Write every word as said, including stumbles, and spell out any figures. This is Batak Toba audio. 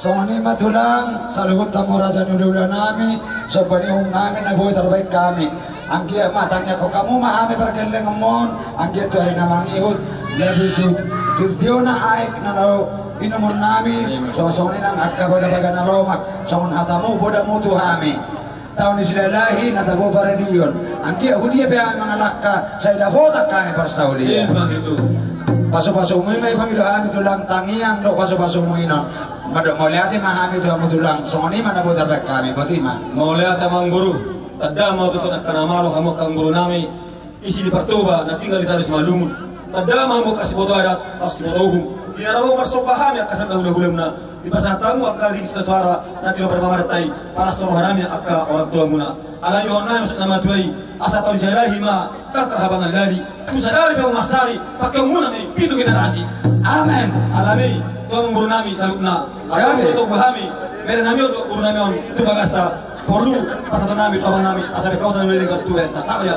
Songon i ma tulang, saluhut hamu raja ni hulahula nami, somba ni uhum nami na boi tarbaen hami. Anggiat ma tangiangkon hamu ma hami pargellengonmon, anggiat tu ari na mangihut, gabe tu, tu, tu tiona aek na laho inumon nami, songon i nang angka bagabaga na lomak, songon hatamu bodamu tu hami. Tao ni Silalahi na tabo paradion. Anggiat tu dia pe hami mangalangka, sai dapotan hami parsaulian. Pasupasumu i ma i pangido hami tulang, tangiang dohot pasupasumu i non. Mandok mauliate ma hami tu hamu tulang, songon i ma na boi tarbaen hami, botima. Mauliate ma amang boru. Tanda ma tuson angka na malo hamu angka amang boru nami. Isi di Partoba na tinggal di Tano Simalungun. Tanda ma hamu angka siboto adat, siboto uhum. Di na ro marsomba hami angka sandang hulahula muna. Dipasahat hamu angka ringgit sitio soara na tilo pada mangartai, paras roha nami angka orang tua muna. Alai dohonon nami ma songon na matua i, asa tao ni Silalahi ma tangkar hapangan lali. Tu sadari pe hamu marsari, pangkeon muna ma i pitu generasi. Amen. Alani tu hamu boru nami saluhutna. Amen. Asa tau hami, bere nami on, boru nami on, tu bagasta, porlu pasahaton nami tu abang nami, asa pe hamu tano leleng tu berenta. Saba ya.